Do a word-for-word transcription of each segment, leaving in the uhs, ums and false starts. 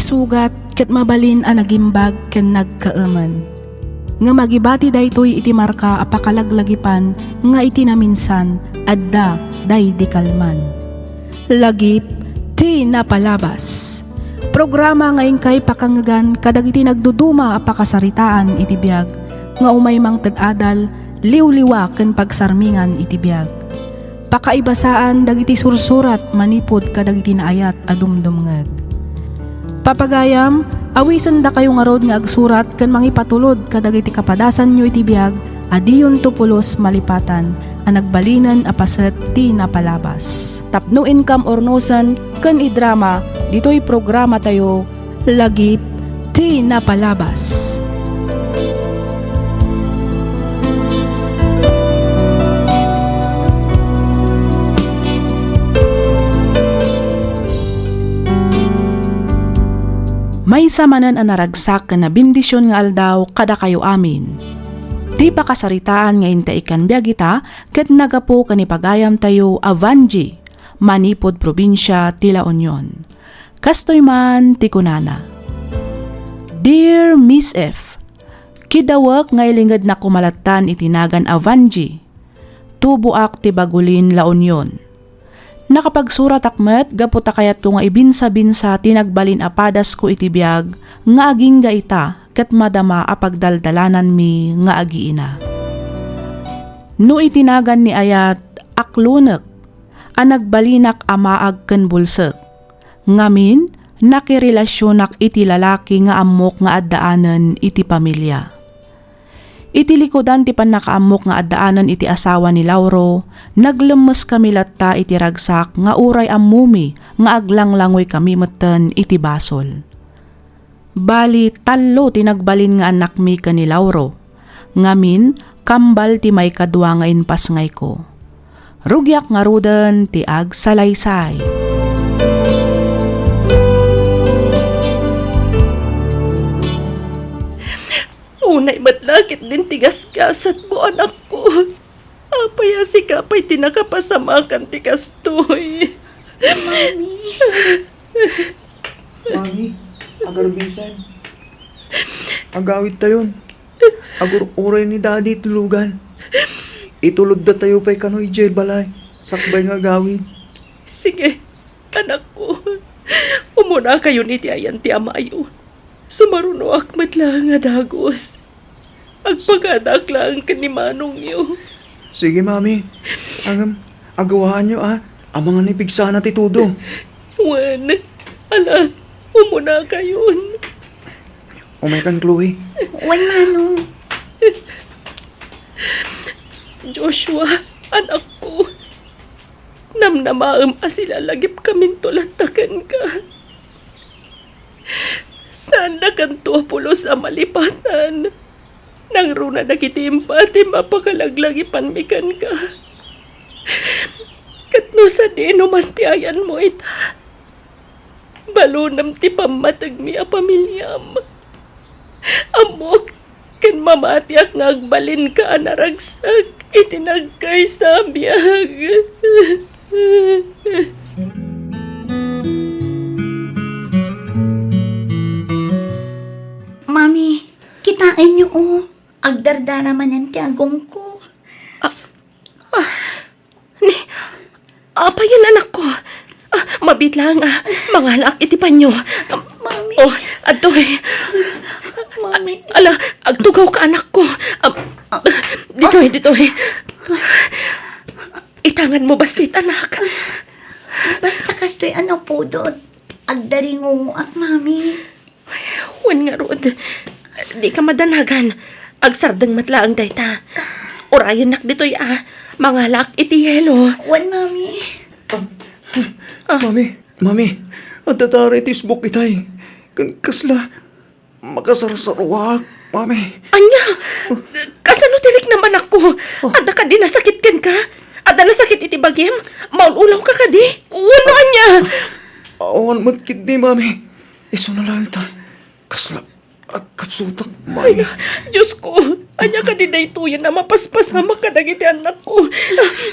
Sugat ket mabalin a nagimbag ken nagkaemen. Ngem agibati daytoy iti marka a pakalaglagipan nga iti naminsan adda daydi kalman. Lagip ti napalabas. Programa nga inkay pakangngegan kadagiti nagduduma a pakasaritaan iti biag nga umay mangted adal, liwliwa ken pagsarmingan iti biag. Pakaibasaan dagiti sursurat manipud kadagiti naayat a dumdumngeg. Papagayam, awisendakayo ngarud nga agsurat ken mangipatulod kadagiti kapadasanyo iti biag a diyonto pulos malipatan a nagbalinen a paset ti napalabas. Tapno inkam urnosen ken idrama ditoy programatayo, Lagip ti Napalabas. Maysa manen a naragsak ken nabendision nga aldaw kadakayo amin. Ti pakasaritaan nga inta ikkan biag ita ket naggapu ken ni pagayamtayo a Vangie, manipud probinsia ti La Union. Kastoy man ti kunana, "Dear Miss F, kidawek nga ilingednak koma lattan iti nagan a Vangie. Tuboak ti Bagulin, La Union. Nakapagsuratak met gapu ta kayatko nga ibinsabinsa ti nagbalin a padasko iti biag nga agingga ita ket madama a pagdaldalananmi nga agiina. No iti nagan ni ayat, aklonek a nagbalinak a maag ken bulsek. Ngamin, nakirelasionak iti lalaki nga ammok nga addaanen iti pamilia. Iti likudan ti pannakaammok nga addaanen iti asawa ni Lauro, naglemmeskami latta iti ragsak nga uray ammomi nga aglanglangoykami metten iti basol. Bali, tallo ti nagbalin nga annakmi ken ni Lauro. Ngamin, kambal ti maikadua nga impasngayko. Rugiak ngaruden ti agsalaysay." Unay met la ketdin ti gasgasatmo, anakko. Apay a sika pay ti nakapasamakan ti kastoy? Mami. Mami, agarbisan. Agawidtayon. Agur-uray ni Daddy iti lugan. Ituloddatayo pay kano idiay balay. Sakbay nga agawid. Sige, anakko. Umunakayon iti ayan ti amayo. Sumarunoak met laeng a dagus. Agpagadaak laeng ken ni manongyo. Sige, Mami. Ngem, agawaanyo, a. Amangan ni pigsana ti tudo. Wen, ala, umunakayon. Umaykan, Chloe. Wen, Manong. Joshua, anakko. Namnamaem a silalagipkaminto latta kenka. Saandakanto a pulos a malipatan. Nangruna dagiti impatim a pakalaglagipanmi kenka. Ket no sadino man ti ayanmo ita, balonem ti pammategmi a pamiliam. Ammok ken mamatiak nga agbalinka a naragsak iti nagkaysa a biag. Mami, kitaenyo, o. Agdardara manen ti agongko. Ah, ah, ni, apayen, anakko? Ah, mabiit laeng, a. Mangalaak iti panyo. Ah, Mami. Oh, adtoy. Mami. Ala, agtugawka, anakko. Ah, ditoy, ditoy. Itanganmo bassit, anak. Basta kastoy a napudot. Agdaringungoak, Mami. Wen ngarud, dika madanagan. Agsardeng met laeng dayta. Urayennak ditoy a. Mangalaak iti yelo. Wen, Mami. Ah, ah. Mami, Mami, adda dara iti isbuk itay. Ken kasla, makasarsaruak, Mami. Ania? Kasano ti riknam, anakko? Ah. Adda kadi nasakit kenka? Adda nasakit iti bagim? Maul-ulawka kadi? Wenno ania? Awan met ketdi, Mami. Isuna laeng ta. Kasla, agkapsutak, Mami. Ay, Diosko, ania kadi daytoyen a mapaspasamak kadagiti annakko?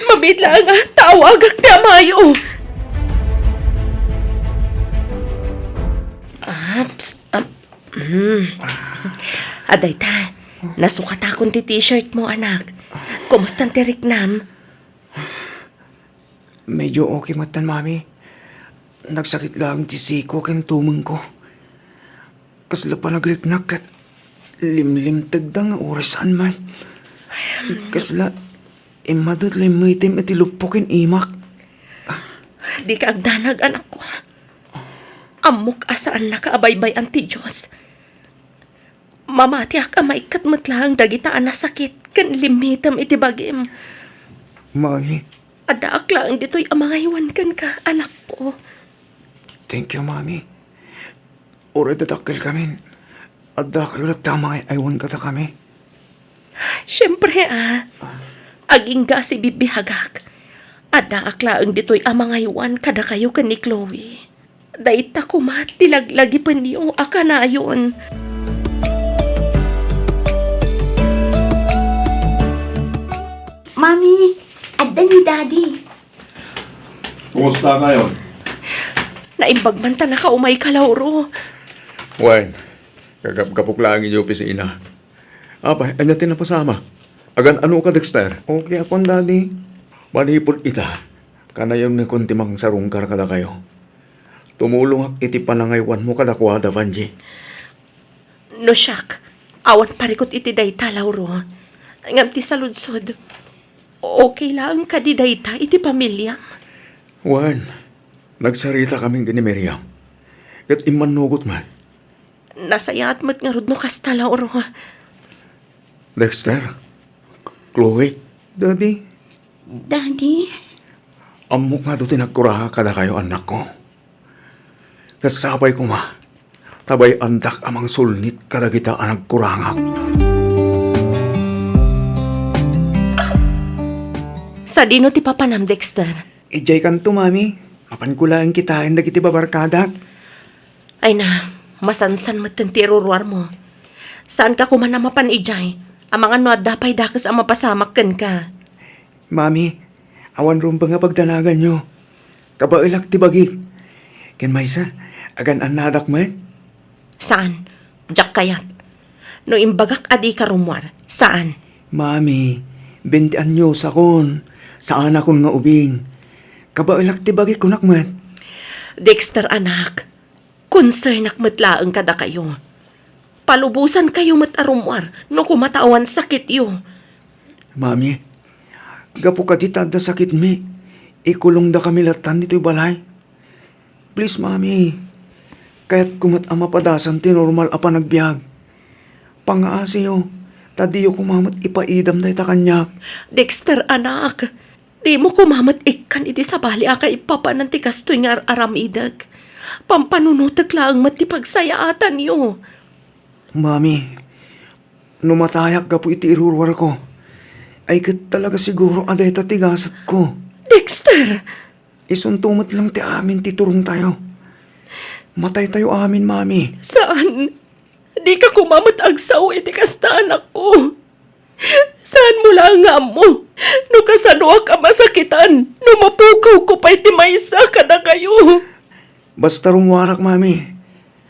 Mabiit laeng a, ta awagak ti amayo. Ah, Ah, mm. Ah, dayta, nasukatakon ti t-shirt mo, anak. Kumustan ti riknam? Medyo okay met tan, Mami. Nagsakit laeng ti siko ken tumengko. Kasla panagriknak ket limlimtegda nga uray saan met. Kasla immadet la immitem iti luppo ken imak. Dika agdanag, anakko. Ammok a saannaka a baybay-an ti Dios. Mamatiak a maikkat met laeng dagita a nasakit ken limmitem iti bagim. Mami. Addaak laeng ditoy a mangaywan kenka, anakko. Thank you, Mami. Uray dadakkelkamin, addakayo latta a mangay-aywan kadakami. Siempre, a. Agingga a sibibiagak. Addaak laeng ditoy a mangaywan kadakayo ken ni Chloe. Dayta koma ti laglagipenyo a kanayon. Mami, adda ni Daddy. Kumusta kayo? Naimbag man ta nakaumayka, Lauro. Wen, gagapgapok laeng idiay opisina. Apay, ania ti napasama? Agan-anoka, Dexter? Okay akon, Daddy. Manipud ita, kanayonnakon ti mangsarungkar kadakayo. Tumulongak iti panangaywanmo kadakuada, Vangie. No siak, awan parikut iti dayta, Lauro. Ngem ti saludsod, okay laeng kadi dayta iti pamiliam? Wen, nagsarita kami ken ni Miriam. Ket immannugot met. Nasayaat met ngarud no kasta, Lauro. Dexter, Chloe, Daddy. Daddy? Ammok nga adu ti nagkurangak kadakayo, annakko. Ket sapay koma, ta bay-andak a mangsulnit kadagita a nagkurangak. Sadino ti papanam, Dexter? Idiay kanto, Mami. Mapanko laeng kitaen dagiti babarkadak. Ay na, masansan metten ti iruruarmo. Saanka koma a mapan idiay, amangan no adda pay dakes a mapasamak kenka. Mami, awan rumbeng a pagdanaganyo. Kabaelak ti bagik. Ken maysa, agan-annadak met. Saan, diak kayat. No imbagak a dika rummuar, saan. Mami, bente anyosakon. Saanakon nga ubing. Kabaelak ti bagik, kunak met. Dexter, anak, konsernak met laeng kadakayo. Palubosankayo met a rummuar no koma ta awan sakityo. Mami, gapu kadi ta adda sakitmi, ikulongdakami lattan ditoy balay. Please, Mami, kayatko met a mapadasan ti normal a panagbiag. Pangaasiyo, ta diyo koma met ipaidam dayta kaniak. Dexter, anak, dimo koma met ikkan iti sabali a kaipapanan ti kastoy nga ar-aramidek. Pampanunotek laeng met ti pagsayaatanyo. Mami, no matayak gapu iti iruruarko, ay ket talaga siguro a dayta ti gasatko. Dexter! Isunto met lang ti amin ti turongtayo. Mataytayo amin, Mami. Saan. Dika koma met agsao iti kasta, anakko. Saanmo laeng nga ammo no kasanoak a masakitan no mapukawko pay ti maysa kadakayo. Basta rummuarak, Mami.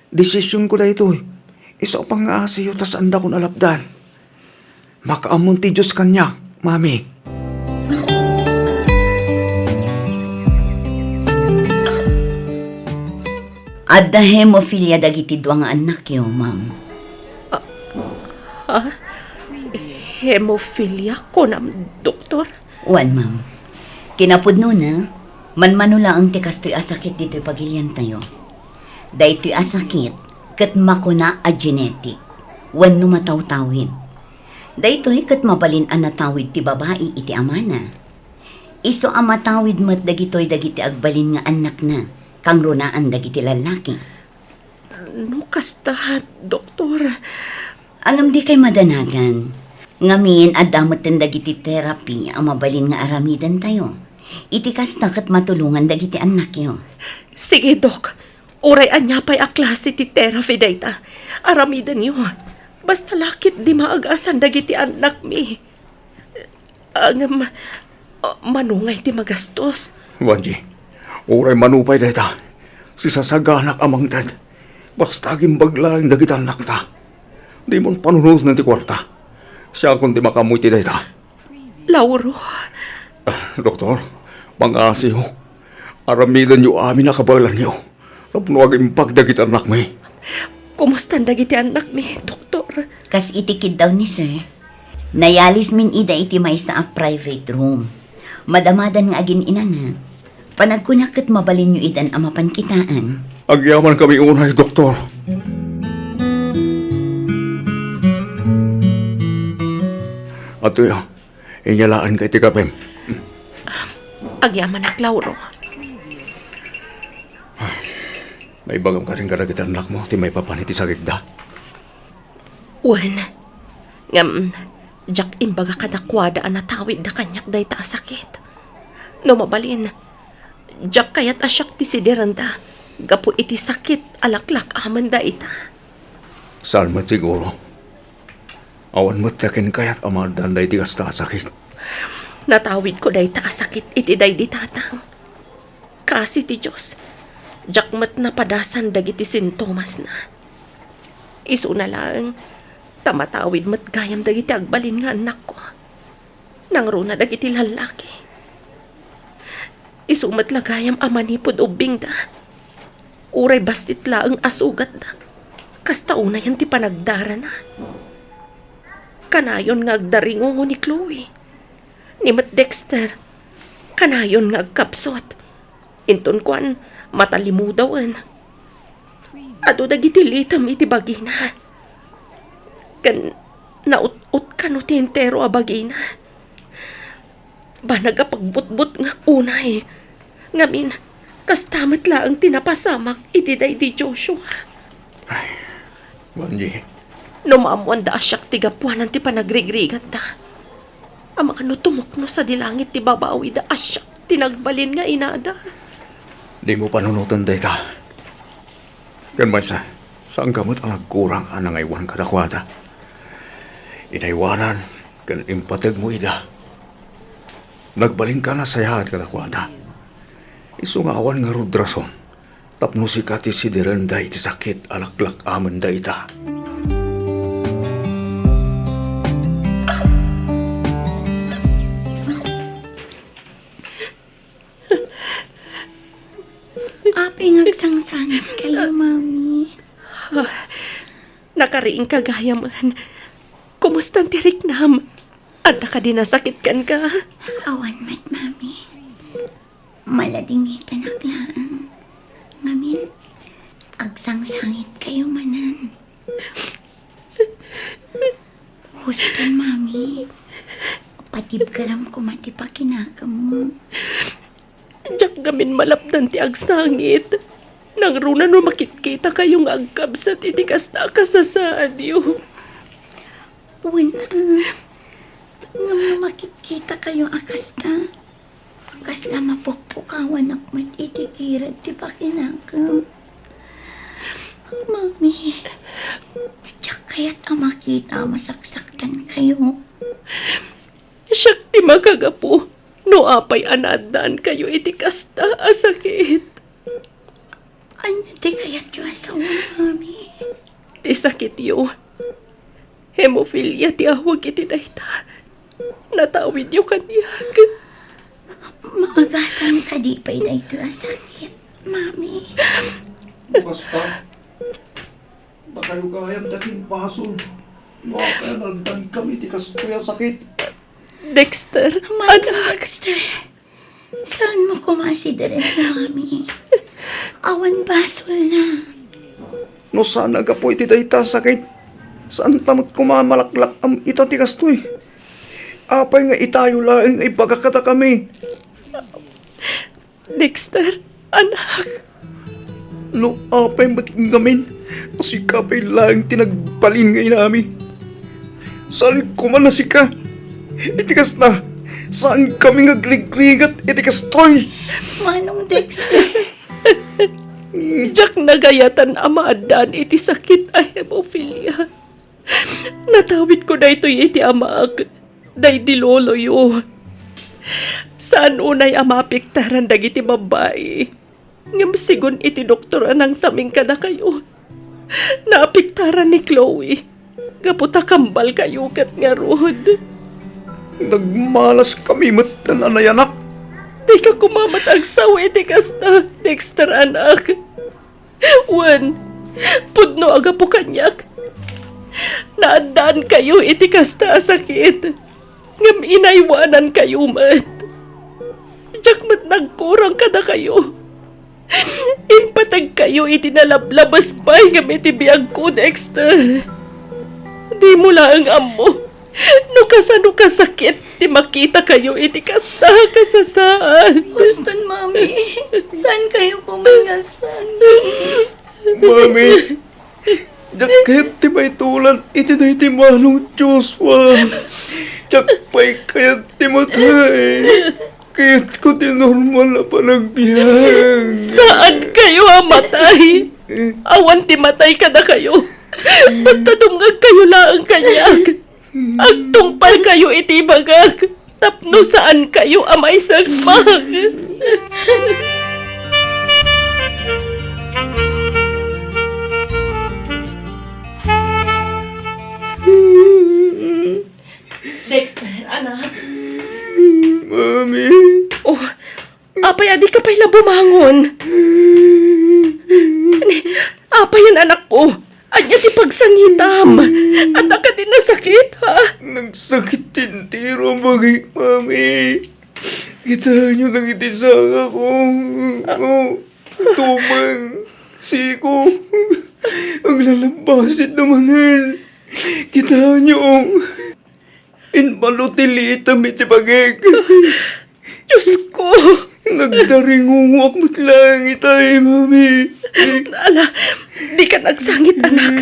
Desisionko daytoy. Isu a pangaasiyo ta saandakon a lapdan. Makaammon ti Dios kaniak, Mami. Adda hemophilia dagiti dua nga annakyo, ma'am. Ah, ha? Hemophilia, kunam, doktor? Wen, ma'am. Kinapudnona, manmano laeng ti kastoy a sakit ditoy pagiliantayo. Daytoy a sakit ket makuna a genetic wenno matawtawid. Daytoy ket mabalin a natawid ti babai iti amana. Isu a matawid met dagitoy dagiti agbalin nga annakna, kangrunaan dagiti lallaki. No kasta, doktor. Ngem dikay madanagan. Ngamin, adda metten dagiti therapy a mabalin nga aramidentayo. Iti kasta ket matulongan dagiti annakyo. Sige, Dok. Uray ania pay a klase ti therapy dayta, aramidenyo. Basta la ketdi maag-asan dagiti annakmi. Ngem, ah, mano ngay ti magastos? Vangie, uray mano pay dayta, sisasaganak a mangted. Basta agimbag laeng dagiti annakta. Dimon panunoten ti kuarta. Siakon ti makaammo iti dayta. Lauro. Ah, doktor, pangngasiyo. Aramidenyo amin a kabaelanyo. Tapno agimbag dagiti annakmi. Kumustan dagiti annakmi, doktor? Kas iti kiddaw ni Sir, nayalismin ida iti maysa a private room. Madamadan nga agin-inana. Panagkunak ket mabalinyo idan a mapan kitaen. Agyamankami unay, doktor. Adtoya, inyalaenka iti kapem. Agyamanak, Lauro. Naibagam kadin kadagiti annakmo ti maipapan iti sakitda? Wen, ngem, diak imbaga kadakuada a natawidda kaniak dayta a sakit. No mabalin, diak kayat a siak ti sidirenda gapu iti sakit a laklak-amenda ita. Saan met siguro. Awan met ti akin kayat a maaddaan daydi kasta a sakit. Natawidko dayta a sakit iti daydi tatang. Kaasi ti Dios, diak met napadasan dagiti sintomasna. Isuna laeng, ta matawid met gayam dagiti agbalin nga annakko. Nangruna dagiti lallaki. Isu met la gayam a manipud ubbingda. Uray bassit laeng a sugatda. Kasta unayen ti panagdarana. Kanayon nga agdaringungo ni Chloe. Ni met Dexter, kanayon nga agkapsut. Inton kuan, matalimudawen. Adu dagiti litem iti bagina. Ken naut-ot kano ti entero a bagina. Banag a pagbutbutngak unay. Ngamin, kasta met laeng ti napasamak iti daydi Joshua. Ay, Juanji. No maammoanda a siak ti gapuanan ti panagrigrigatda. Amangan no tumukno sadi langit ti babawida a siak ti nagbalin nga inada. Dimo panunoten dayta. Ken maysa, saanka met a nagkurang a nangaywan kadakuada. Inaywanan ken impategmo ida. Nagbalinka a nasayaat kadakuada. Isu nga awan ngarud rason tapno sika ti sidirenda iti sakit a laklak-amenda ita. Apay nga agsangsangit kayo, Mami? Ah, nakariingka gayamen. Kumustan ti riknam? Adda kadi nasakit kenka? Awan met, Mami. Maladingitanak laeng. Ngamin, agsangsangit kayo manen. Huston, Mami. Patibkaram koma ti pakinakemmo. Diak ngamin malapdan ti agsangit. Nangruna no makitkita kayo nga agkabsat iti kasta a kasasaadyo. Wen, ah, ngem no makitkita kayo a kasta, kasla mapukpukawanak met iti kirad ti pakinakem. Mami, diak kayat a makita a masaksaktan kayo. Siak ti makagapu no apay a naaddaan kayo iti kasta a sakit. Ania ti kayatyo a sao, Mami? Ti sakityo. Hemophilia ti awag iti dayta. Natawidyo kaniak. Maagasam kadi pay daytoy a sakit, Mami? Basta, dakayo gayam ti agimbasol no apay a naaddaankami iti kastoy a sakit. Dexter, Mami, anak. Dexter. Saanmo koma a sidiren ni Mami? Awan basolna. No saan a gapu iti dayta a sakit, saanta met koma a malaklak-am ita ti kastoy. Apay nga itayo laeng nga ibaga kadakami? Dexter, anak. No apay met ngamin a sika pay laeng ti nagbalin nga inami, saan koma a sika. Iti kasta, saankami nga agrigrigat iti kastoy. Manong Dexter. Diak nagayatan a maaddaan iti sakit a hemophilia. Natawidko daytoy iti amaak, daydi loloyo. Saan unay a maapektaran dagiti babbai. Ngem sigun iti doktor a nangtaming kadakayo, Naapektaran ni Chloe gapu ta kambalkayo ket ngarud. Nagmalaskami metten a nayanak. Dika koma met agsaw iti kasta, Dexter, anak. Wen, pudno a gapu kaniak, naaddaankayo iti kasta a sakit, ngem inaywanankayo met. Diak met nagkurang kadakayo. Impategkayo iti nalablabes pay ngem iti biagko, Dexter. Dimo laeng ammo no kasano kasakit ti makitakayo iti kasta a kasasaad. Boston, Mami. Saankayo koma nga agsangit? Mami, diak kayat ti maitulan iti daytoy manong Joshua. Diak pay kayat ti matay. Kayatko ti normal a panagbiag. Saankayo a matay? Awan ti matay kadakayo. Basta dumngegkayo laeng kaniak. Agtungpalkayo iti ibagak tapno saankayo a maisagmak. Dexter, anak. Mami. Oh, apay a dika pay la bumangon? Ni, apay, anakko? Ania ti pagsangitam? Adda kadi nasakit, ha? Nagsakit ti entero a bagik, Mami. Kitaenyo dagiti sangako. Oh, tumeng, siko. Aglalabbasit da manen. Kitaenyo. Inbalot ti liitem iti bagik. Diosko! Nagdaringungoak met laeng itay, Mami. Ala, dika agsangit, anak.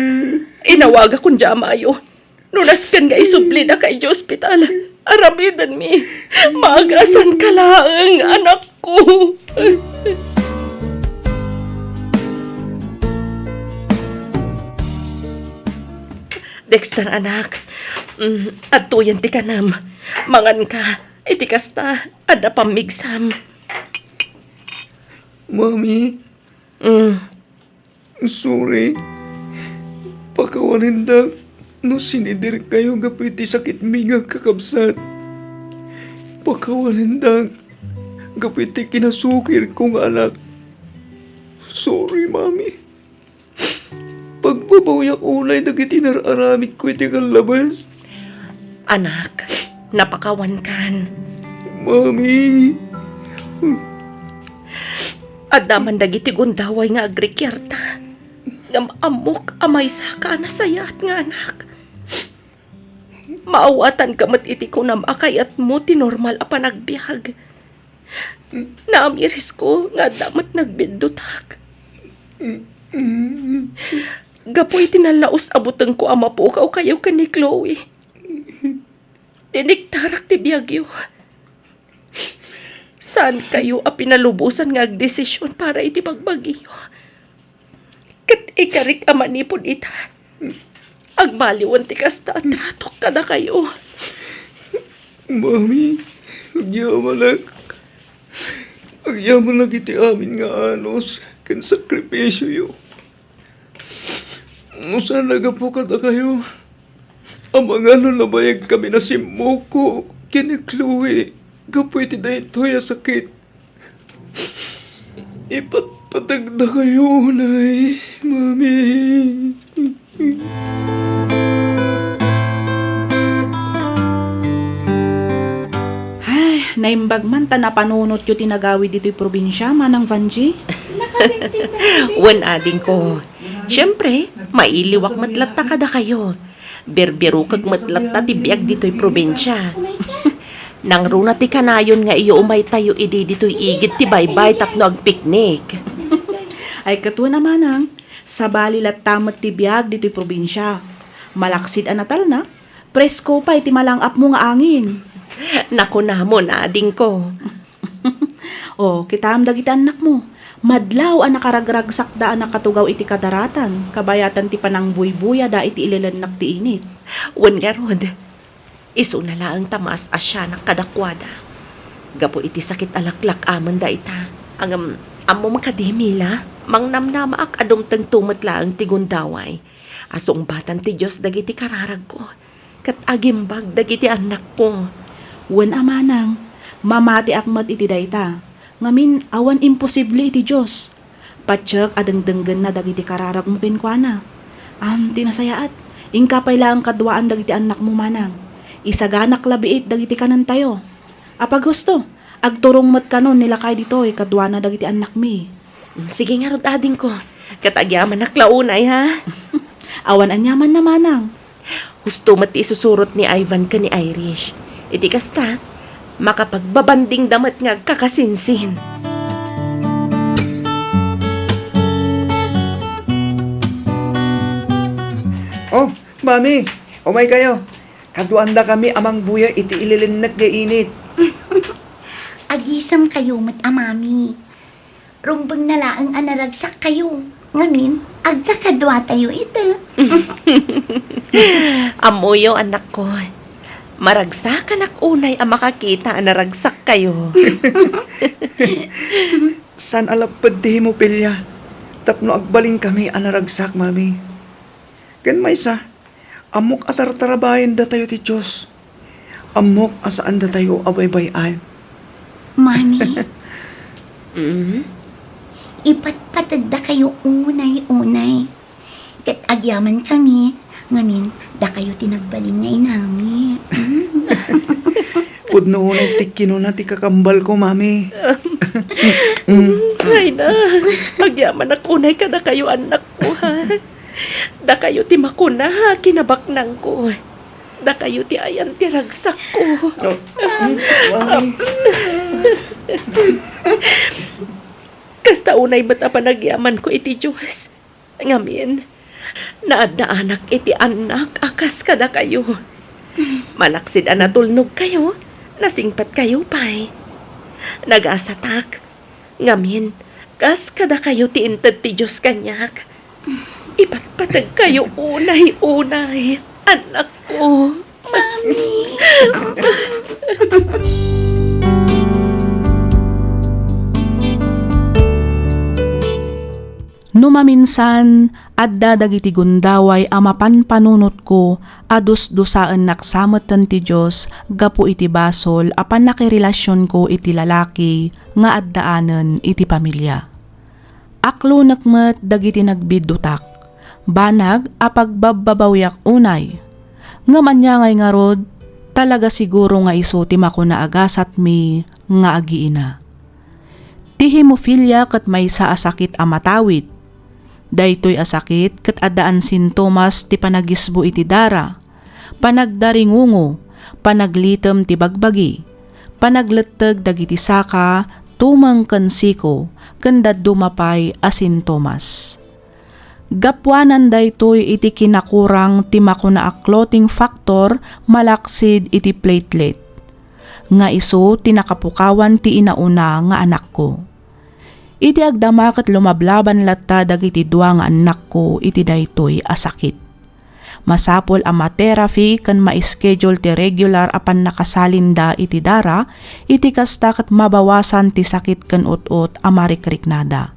Inawagakon ti amayo. No nasken nga isublidaka iti ospital, aramidenmi. Maagasanka laeng, anakko. Dexter, anak, mm, adtoyen ti kanam. Manganka. Iti kasta, adda pammigsam. Mami, mm, sorry. Pakawanendak no sinidirkayo gapu iti sakitmi nga agkakabsat. Pakawanendak gapu iti kinasukirko nga anak. Sorry, Mami. Pagbabawiak unay dagiti nar-aramidko iti kallabes. Anak, napakawankan. Mami. Adda man dagiti gundaway nga agrikiarta. Ngem ammok a maysaka a nasayaat nga anak. Maawatanka met iti kunam a kayatmo ti normal a panagbiag. Naamirisko nga adda met nagbiddutak. Gapu iti nallaus a butengko a mapukawkayo ken ni Chloe, tiniktarak ti biagyo. Saankayo a pinalubosan nga agdesisyon para iti bagbagiyo. Ket ikarik a manipud ita, agbaliwen ti kasta a tratok kadakayo. Mami, agyamanak. Agyamanak iti amin nga anus ken sakripisioyo. No saan a gapu kadakayo, amangan no nabayagkami a simmukko ken ni Chloe gapu iti daytoy a sakit. Ipatpatagdakayo unay, Mami. Ay, naimbag man ta napanunotyo ti nagawid ditoy probinsia, Manang Vangie. Wen, adingko. Siempre, mailiwak met latta kadakayo. Birbirokek met latta ti biag ditoy probinsia. Nangruna ti kanayon nga iumaytayo idi ditoy igid ti baybay tapno agpiknik. Ay, ket wen a, Manang, sabali latta met ti biag ditoy probinsia. Malaksid a natalna, presko pay ti malang-apmo nga angin. Nakunamon, adingko. O, kitaem dagiti annakmo. Madlaw a nakaragragsakda a nakatugaw iti kadaratan, kabayatan ti panangbuybuyada iti ilelennak ti init. Wen ngarud, isuna laeng ta maas-asianak kadakuada. Gapu iti sakit a laklak-amenda ita. Ngem, ammom kadi, Mila? Mangnamnamaak a dumtengto met laeng ti gundaway a sungbatan ti Dios dagiti kararagko, ket agimbag dagiti annakko. Wen a manang, mamatiak met iti dayta. Ngamin, awan imposible iti Dios. Patiek a dengdenggenna dagiti kararagmo kenkuana. Am, ti nasayaat, inka pay laeng kaduaan dagiti annakmo manang. Isaganak labiit dagiti kanentayo. Apaghusto, agturong met kanon ni lakay ditoy kaduana dagiti annakmi. Sige ngarud, adingko. Ket agyamanak la unay, ha? Awan aniaman na manang. Husto met ti isusurot ni Ivan ken ni Irish. Iti kasta, makapagbabandingda met nga agkakasinsin. Oh, Mami, umay kayo. Kaduandakami a mangbuya iti ililinnek nga init. Agisemkayo met a Mami. Rumbeng na laeng a naragsakkayo. Ngamin, agkakaduatayo ita. Ammoyo, annakko. Maragsakanak unay a makakita a naragsakkayo. Saan a lapped ti hemophilia tapno agbalinkami a naragsak, Mami. Ken maysa, ammok a tartarabayen datayo ti Dios. Ammok a saan datayo a baybay-an. Mami, Mm? Ipatpategdakayo unay-unay. Ket agyamankami, ngamin, dakayo ti nagbalin nga inami. Mm. Pudno unay ti kinuna ti kakambalko, Mami. Mm. Ay na, agyamanak unay kadakayo, annakko, ha? Dakayo ti makuna, ha, kinabaknangko. Dakayo ti ayan ti ragsakko. Oh, mm, Mami. Kasta unay met a panagyamanko iti Dios. Ngamin, naaddaanak iti annak a kas kadakayo. Malaksid a natulnogkayo, nasingpetkayo pay. Nagasatak. Ngamin, kas kadakayo ti inted ti Dios kaniak. Ipatpategkayo unay-unay, annakko. Mami. No maminsan, adda dagiti gundaway a mapanpanunotko a dusdusaennak sa metten ti Dios gapu iti basol a pannakirelasionko iti lalaki nga addaanen iti pamilia. Aklonek met dagiti nagbiddutak, banag a pagbabbabawiak unay. Ngem ania ngay ngarud, talaga siguro nga isu ti makuna a gasatmi nga agiina. Ti hemophilia ket maysa a sakit a matawid. Daytoy a sakit ket addaan sintomas ti panagisbo iti dara, panagdaringungo, panaglitem ti bagbagi, panagletteg dagiti saka, tumeng ken siko, ken dadduma pay a sintomas. Gapuanan daytoy iti kinakurang ti makuna a clotting factor malaksid iti platelet, nga isu ti nakapukawan ti inauna nga anakko. Iti agdama ket lumablaban latta dagiti dua nga annakko iti daytoy a sakit. Masapul a ma-therapy ken ma-schedule ti regular a pannakasalinda iti dara iti kasta ket mabawasan ti sakit ken ut-ot a marikriknada.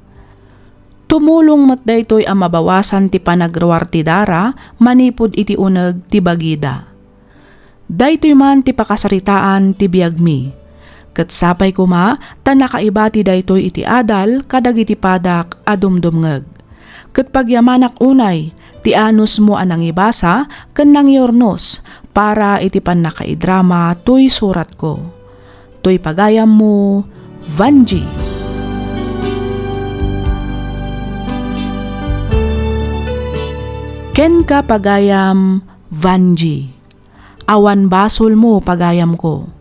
Tumulong met daytoy a mabawasan ti panagruar ti dara manipud iti uneg ti bagida. Daytoy man ti pakasaritaan ti biagmi. Ket sapay koma ta nakaibati daytoy iti adal kadagiti padak a dumdumngeg. Ket pagyamanak unay ti anusmo a nangibasa ken nangiurnos para iti pannakaidrama toy suratko. Toy pagayammo, Vanji. Kenka pagayam, Vanji. Awan basolmo, pagayamko.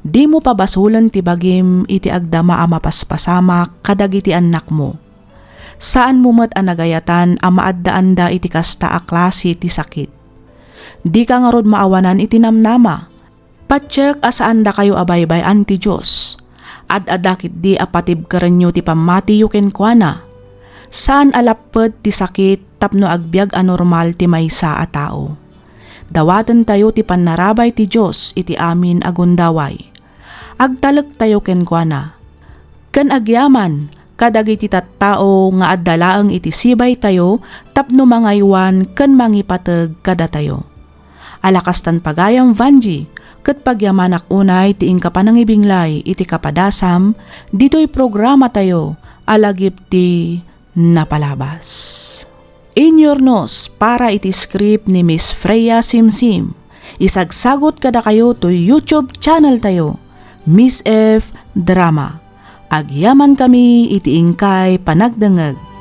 Dimo pabasolen ti bagim iti agdama a mapaspasamak kadagiti annakmo. Saanmo met a nagayatan a maaddaanda iti kasta a klase ti sakit. Dika ngarud maawanan iti namnama. Patiek a saandakayo a baybay-an ti Dios. Ad-adda ketdi a patibkerenyo ti pammatiyo kenkuana. Saan a lapped ti sakit tapno agbiag a normal ti maysa a tao. Dawatentayo ti pannarabay ti Dios iti amin a gundaway. Agtalektayo kenkuana. Ken agyaman, kadagiti tattao nga adda laeng iti sibaytayo tapno mangaywan ken mangipateg kadatayo. Ala kastan pagayam, Vanji, ket pagyamanak unay ti inka panangibinglay iti kapadasam ditoy programatayo a Lagip ti Napalabas. Inyurnos para iti script ni Miss Freya Simsim. Isagsagot kadakayo toy YouTube channel tayo, Miss F Drama. Agyaman kami iti inkay panagdengngeg.